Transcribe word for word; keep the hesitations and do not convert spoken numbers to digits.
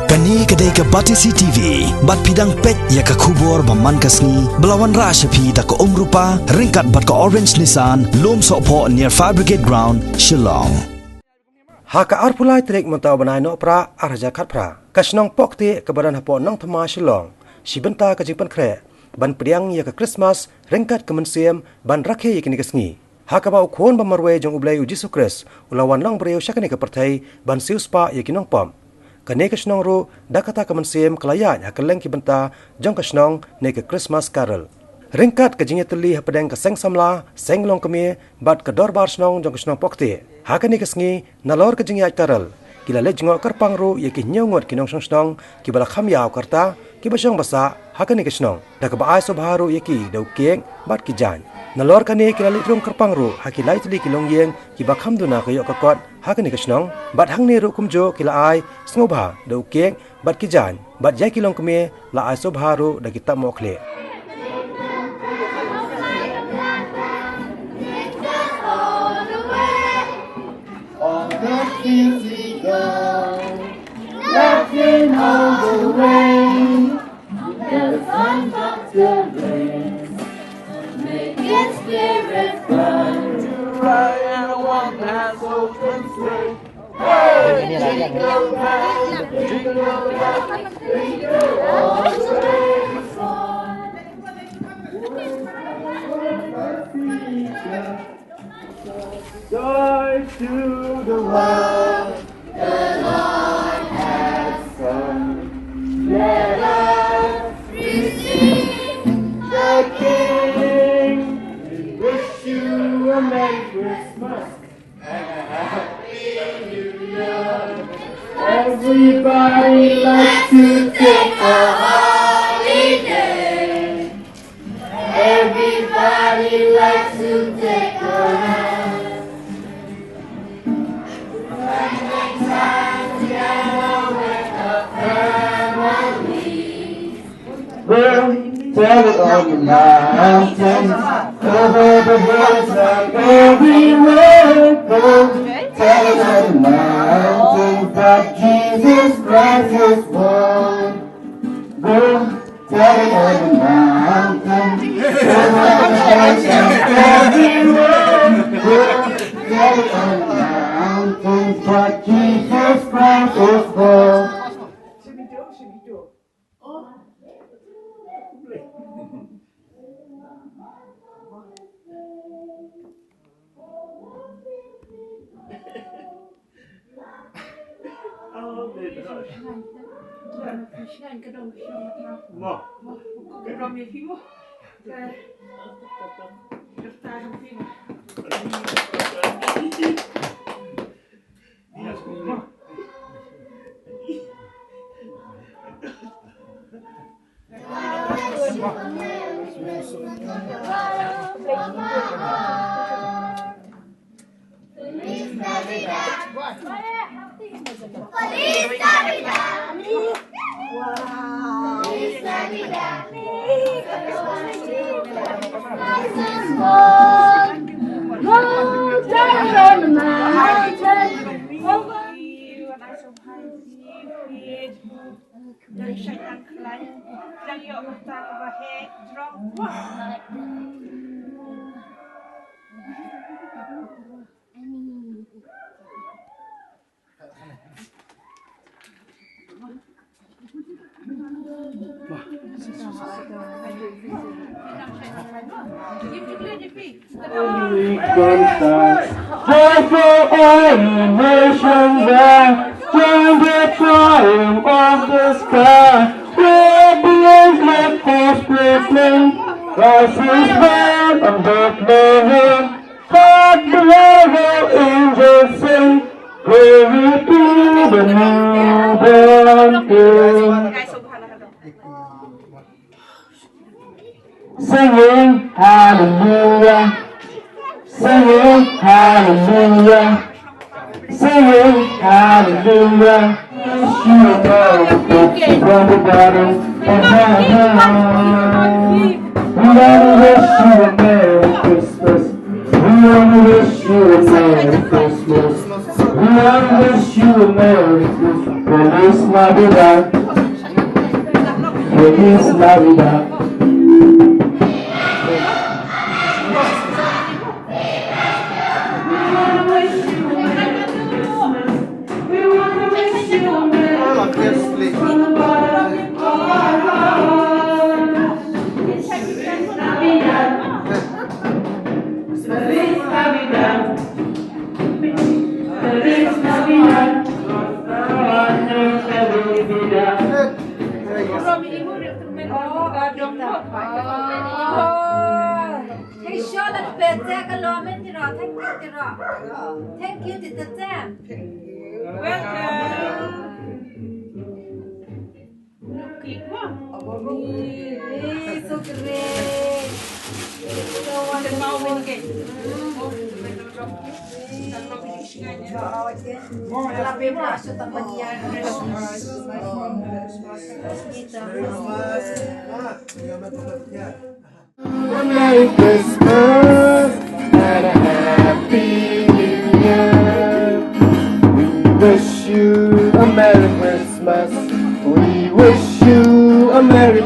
Kane ka dei ka Batesi T V, bad phi dang peit ïa ka khubor ba man ka sngi, ba la wanrah sha phi da ka Umrupa, ryngkat bad ka Orange Nissan, Lumsohphoh near Fire Brigade Ground, Shillong. Ha ka arphew lai tarik mynta u bnai Nohprah arhajar khatphra, ka shnong Pohktieh kaba don hapoh Nongthymmai Shillong, shi bynta ka jingpynkhreh ban pdiang ïa ka Krismas ryngkat ka mynsiem ban rakhe ïa kane ka sngi, ha kaba u Khun ba marwei jong U Blei U Jisu Khrist u la wan long briew sha kane ka pyrthei ban siewspah ïa ki nongpop. Kane ka shnong ruh da kata ka mynsiem ka la ïaid ha kylleng ki bynta jong ka shnong ne ka Krismas Carol. Ryngkat ka jingïatylli hapdeng ka Seng Samla, Seng Longkmie bad ka Dorbar Shnong jong ka shnong Pohktieh, ha kane ka sngi, nalor ka jingïaid Carol, ki la leit jngoh kyrpang ruh ïa ki hynñiew ngut ki nongshong shnong kiba la kham ïaw, kata kiba shong ba sah ha kane ka shnong, da kaba ai sngewbha ruh ïa ki da u cake bad ki jaiñ. Nalor kane ki la leit rung kyrpang ruh ha ki lai tylli ki longïing kiba kham duna ka ïoh ka kot ha kane ka shnong, bad hangne ruh kumjuh ki la ai sngewbha da u cake bad ki jaiñ, bad ïa ki longkmie la ai sngewbha ruh da ki tap mohkhlieh. On the fields we go, laughing all the way. The sun drops the rain, making spirits bright. Right, and one has open sleigh. Hey, jingle bell, jingle bell, jingle all the way. Joy to the world, the Lord has come. Let us receive the King. We wish you a Merry Christmas and a Happy New Year. Everybody likes to take a holiday. Everybody likes to take a rest. Spending time together with the family. We'll tell it on the mountains, over the hills and everywhere. We'll tell it on the mountains that Jesus Christ is born. We'll tell it on the mountain. We'll tell it on the mountain. We'll tell it on the mountain that Jesus Christ is born. Dang shait, dang khlaiñ, dang ïoh kata kaba heh jrong. Joyful all nations are, join the triumph of the sky. Let the angels proclaim, Christ is born in Bethlehem. Hark the herald angels sing, glory to the newborn King. Singing hallelujah, singing hallelujah, singing hallelujah. Wish you a Merry Christmas from the bottom of my heart. We wanna wish you a Merry Christmas. We wanna wish you a Merry Christmas. We I wish you a Merry Christmas. Feliz Navidad. Feliz Navidad. Thank you, Tita Tang. Welcome. Hey, so great. So wonderful. A Merry Christmas and a Happy New Year. We wish you a Merry Christmas. We wish you a Merry